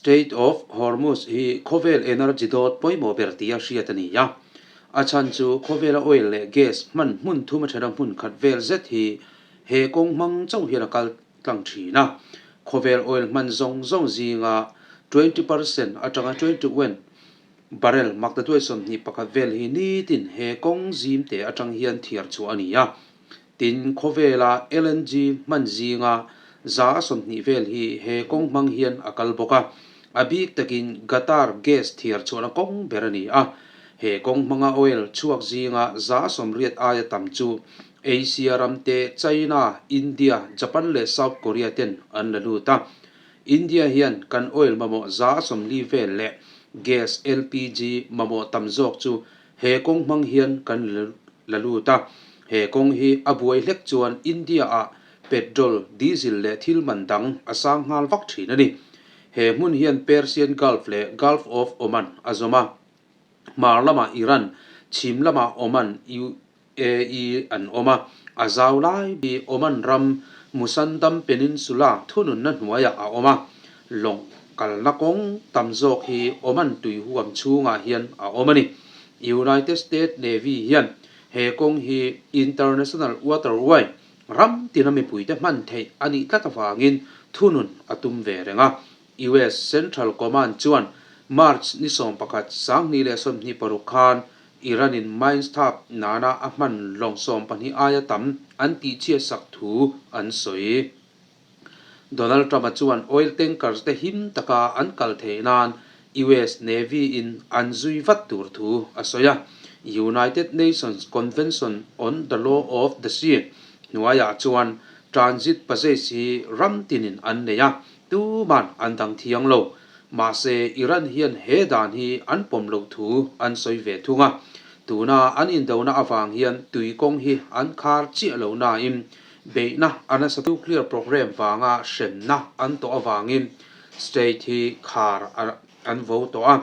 Strait of Hormuz hi khawvel energy dawt pawimawh ber tia hriat a ni a. A chhan chu khawvela oil leh gas hman hmun thum a thena hmun khat vel zet hi he kawng hmang chauh hian a kal tlang thin a. Khawvel oil hman zawng zawng zinga 20% atanga 21 barrel maktaduai 21 vel hi nitin he kawng zim te atang hian thiar chhuah a ni a. Tin, khawvela LNG hman zinga 20% vel hi he kawng hmang hian a kal bawk a. A bik takin Qatar gas thiar chhuahna kawng ber a ni a. He kawng hmanga oil chhuak zinga 80% aia tam chu Asia ram te China, India, Japan leh South Korea ten an la lut a. India hian kan oil mamawh 40% vel leh gas, LPG, mamawh tam zawk chu He kawng hmang hian kan la lut a, he kawng hi a buai hlek chuan India-ah petrol, diesel leh thil man dang a sang nghal vak thin a ni. He hmun hian Persian Gulf leh Gulf of Oman a zawm a. Hmar lamah Iran, chhim lamah Oman, UAE an awm a, a zau lai hi Oman ram Musandam Peninsula thununna hnuaiah a awm a. Lawng kalna kawng tam zawk hi Oman tui huam chhungah hian a awm a ni. United States Navy hian he kawng hi International Waterway ram tina mipuite hman theih a nih tlat avangin thunun a tum ve reng a. US Central Command chuan March ni 11, 2026 khan Iran-in mines thap nana a hman lawng 12 aia tam an tihchhiatsak thu an sawi. Donald Trump-a chuan oil tankers te him taka an kal theih nan US Navy-in an zui vat tur thu a sawi a. United Nations Convention on the Law of the Sea hnuaiah chuan transit passage hi ram tinin an nei a, tuman an dang thiang lo. Mahse, Iran hian he dan hi an pawm loh thu an sawi ve thung a. Tuna an indona avang hian tui kawng hi an khar chiah lo nain Beihna a nasa nuclear program vanga hremna an tawh avangin state hi khar an vo tawh a,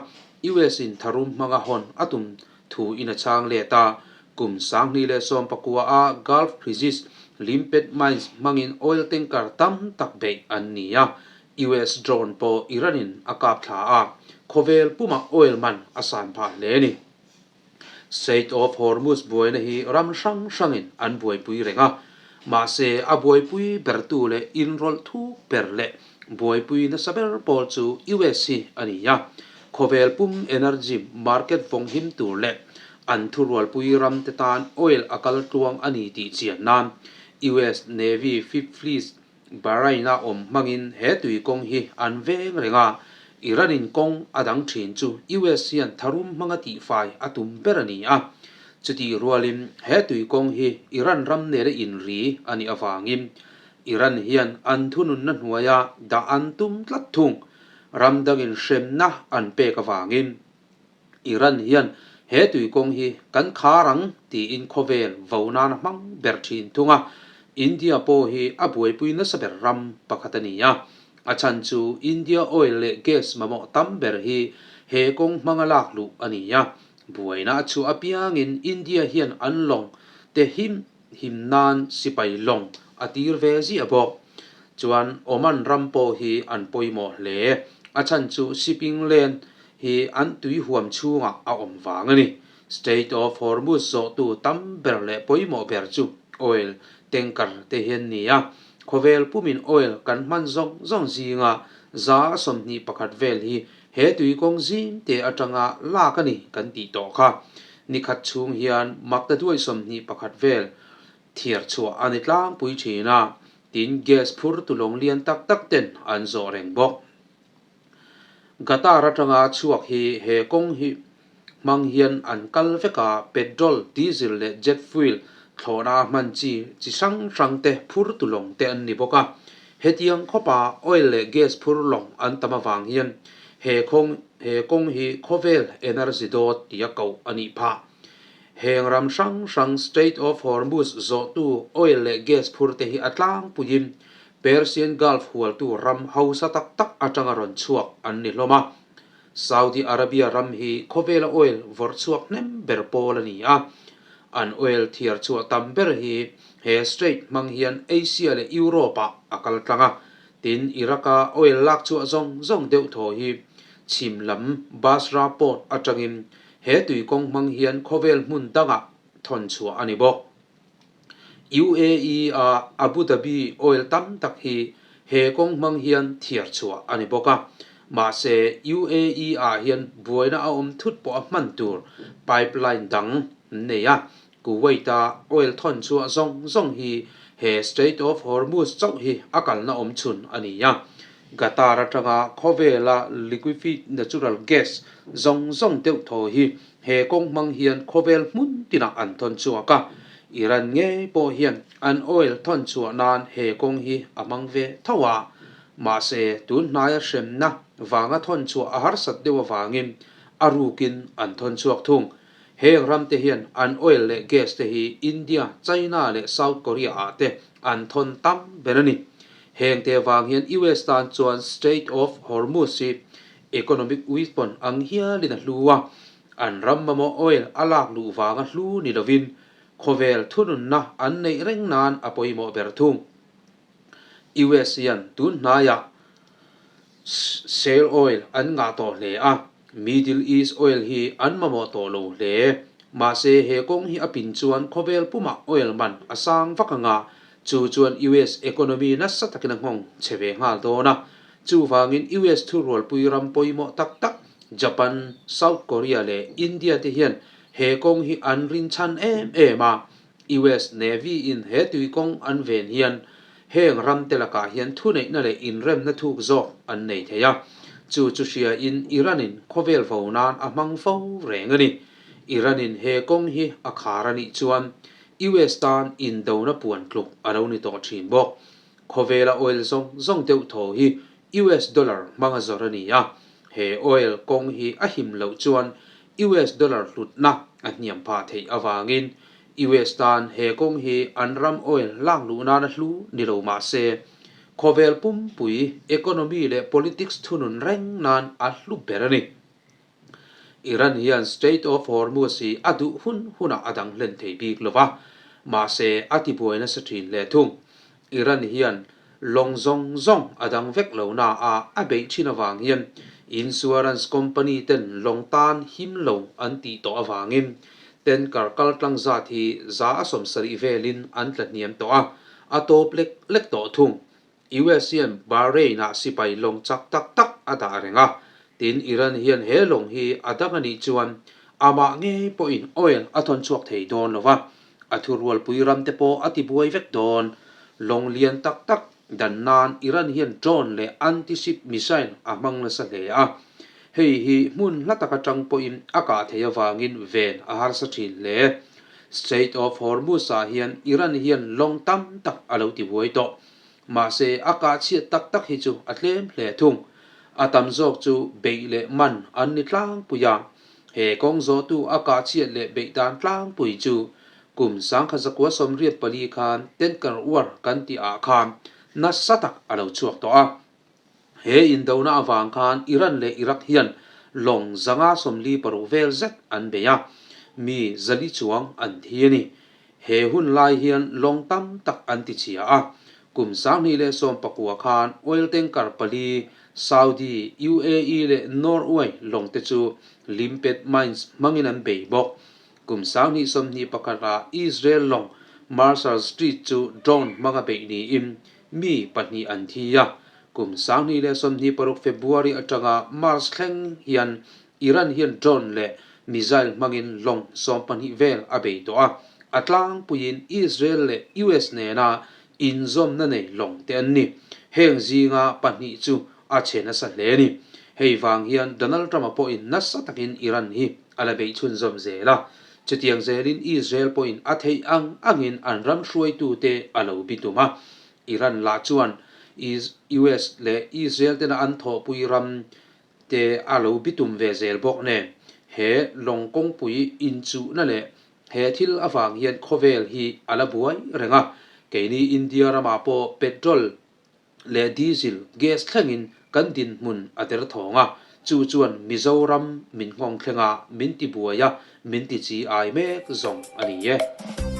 US in tharum hmanga hawn a tum thu in a chhang let a. Kum 2019 a Gulf Crisis limpet mines hmangin oil tanker tam tak beih an ni a, US drone pawh Iran in a kap thla a, khawvel pumah oil man a san phah hle a ni. Strait of Hormuz buaina hi ram hrang hrangin an buaipui reng a, mahse a buaipui bertu leh inrawlh thuk ber leh buaipui nasa ber pawl chu US hi a ni a. Khawvel pum energy market vawng him tur leh an thurualpui ram te tan oil a kal tluang a ni tih chian nan US Navy Fifth Fleet Bahrain-a awm hmangin he tui kawng hi an veng reng a, Iran-in kawng a dang thin chu US hian tharum hmanga tihfai a tum ber a ni a. Chutih rualin he tui kawng hi Iran ram nena inri a nih avangin Iran hian an thununna hnuaia dah an tum tlat thung. Ram dangin hremna an pek avangin Iran hian he tui kawng hi kan khar ang tiin khawvel vo nan a hmang ber thin thung a, India pawh hi a buaipui nasa ber ram pakhat a ni a. A chhan chu India oil leh gas mamawh tam ber hi he kawng hmanga lak luh a ni a, buaina a chhuah apiangin India hian an lawng te him him nan sipai lawng a tir ve ziah bawk. Chuan Oman ram pawh hi an pawimawh hle. A chhan chu shipping lane hi an tui huam chhungah a awm vang a ni. Strait of Hormuz zawhtu tam ber leh pawimawh ber chu oil tanker te hian ni a. Khawvel pumin oil kan hman zawng zawng zinga 21% vel hi he tui kawng zim te atanga lak a ni kan tih tawh kha. Nikhat chhung hian maktaduai 21 vel thiar chhuah a ni tlangpui thin a, tin gas phur tulawng lian tak tak ten an zawh reng bawk. Qatar atanga chhuak hi he kawng hi hmang hian an kal vek a, petrol, diesel leh jet fuel thlawhna a hman chi chi hrang hrang te phur tu lawng te an ni bawk a. Hetiang khawpa oil leh gas phur lawng an tam avang hian he khawng he kawng hi khawvel energy dawt tia koh a nih phah. Heng ram hrang hrang Strait of Hormuz zawhtu oil leh gas phur te hi a tlangpuiin Persian Gulf hualtu ram hausa tak tak atanga rawn chhuak an ni hlawm a. Saudi Arabia ram hi khawvela oil vawrh chhuak hnem ber pawl a ni a. An oil thiar chhuah tam ber hi he strait hmang hian Asia leh Europe-ah a kal tlang a. Tin, Iraq-a oil lak chhuah zawng zawng deuh thaw hi chhim lam Basra port atangin he tui kawng hmang hian khawvel hmun dangah thawn chhuah a ni bawk. UAE-a Abu Dhabi oil tam tak hi he kawng hmang hian thiar chhuah a ni bawk a. Mahse, UAE-ah hian buaina a awm thut pawh a hman tur pipeline dang an nei a. Kuwait-a oil thawn chhuah zawng zawng hi he Strait of Hormuz chauh hi a kalna awm chhun a ni a. Qatar atanga khawvela liquefied natural gas zawng zawng deuh thaw hi He kawng hmang hian khawvel hmun tinah an thawn chhuak a, Iran ngei pawh hian an oil thawn chhuah nan he kawng hi a hmang ve tho a. Mahse, tun hnaia hremna vanga thawn chhuah a harsat deuh avangin a rukin an thawn chhuak thung. Heng ramte hian an oil leh gas te hi India, China leh South Korea ah te an thawn tam ber a ni. Heng te vang hian US tan chuan Strait of Hormuz hi Economic weapon ang hialin a hlu a, an ram mamawh oil a lak luh vanga hlu ni lovin khawvel thununna an neih reng nan a pawimawh ber thung. US hian tun hnaiah shale oil an ngah tawh hle a, Middle East oil hi an mamawh tawh lo hle. Mahse he kawng hi a pin chuan khawvel pumah oil man a sang vak anga, chu chuan US economy nasa takin a nghawng chhe ve nghal dawn a, Chuvangin US thurualpui ram pawimawh tak tak Japan, South Korea leh India te hian he kawng hi an rinchhan em em a. US Navy in he tui kawng an ven hian heng ram te lakah hian thuneihna leh inremna thuk zawk an nei thei a. Chu chu hriain Iran in khawvel vo nan a hmang fo reng a ni. Iran in he kawng hi a khar a nih chuan US tan indona puan tluk a lo ni tawh thin bawk. Khawvela oil zawng zawng deuh thaw hi US dollar hmanga zawrh a ni a, he oil kawng hi a him loh chuan US dollar hlutna a hniam phah theih avangin US tan he kawng hi an ram oil lak luh nana hlu ni lo mah se, khawvel pumpui economy leh politics thunun reng nan a hlu ber a ni. Iran hian Strait of Hormuz hi a duh hun hunah a dang hlen thei bik lo va, mahse a tibuai nasa thin hle thung. Iran hian lawng zawng zawng a dang vek lo na a a beih thin avang hian insurance company ten lawng tan him lo an tih tawh avangin tanker kal tlang zat hi 70% velin an tla hniam tawh a, a tawp lek lek tawh thung. US hian Bahrain-ah sipai lawng chak tak tak a dah reng a, tin Iran hian he lawng hi a dang a nih chuan amah ngei pawhin oil a thawn chhuak thei dawn lo va, a thurualpui ramte pawh a tibuai vek dawn. Lawng lian tak tak dan nan Iran hian drone leh anti-ship missile a hmang nasa hle a, hei hi hmun hla tak atang pawhin a kah theih avangin ven a harsa thin hle. Strait of Hormuz-ah hian Iran hian lawng tam tak a lo tibuai tawh. Mahse, a kah chhiat tak tak hi chu a tlem hle thung. A tam zawk chu beih leh man an ni tlangpui a. He kawng zawhtu a kah chhiat leh beih dan tlangpui chu kum 1984 khan Tanker War kan tih ah khan nasa tak a lo chhuak tawh a. He indona avang khan Iran leh Iraq hian lawng 546 vel zet an bei a, mi 400 chuang an thi a ni. He hun lai hian lawng tam tak an ti chhia a, kum 2019 khan oil tanker pali Saudi, UAE leh Norway lawng te chu limpet mines hmangin an bei bawk. Kum 2021 ah Israel lawng Marshall Street chu drone hmanga beih niin Mi pahnih an thi a, kum 2026 February atanga March thleng hian Iran hian drone leh missile hmangin lawng 12 vel a bei tawh a, a tlangpuiin Israel leh US nena inzawmna nei lawng te an ni. Heng zinga pahnih chu a chhe nasa hle a ni. Hei vang hian Donald Trump-a pawhin nasa takin Iran hi a la beih chhunzawm zel a, Chutiang zelin Israel pawhin a theih ang angin an ram hruaitute a lo bitum a. Iran lah chuan US leh Israel tena an thawhpui ram te a lo bitum ve zel bawk nen, he lawng kawngpui inchuhna leh he thil avang hian khawvel hi a la buai reng a. Keini India ramah pawh petrol leh diesel, gas thlengin kan dinhmun a der thawng a, chu chuan Mizoram min nghawng thleng a, min tibuai a, min tichi ai mek zawng a ni e.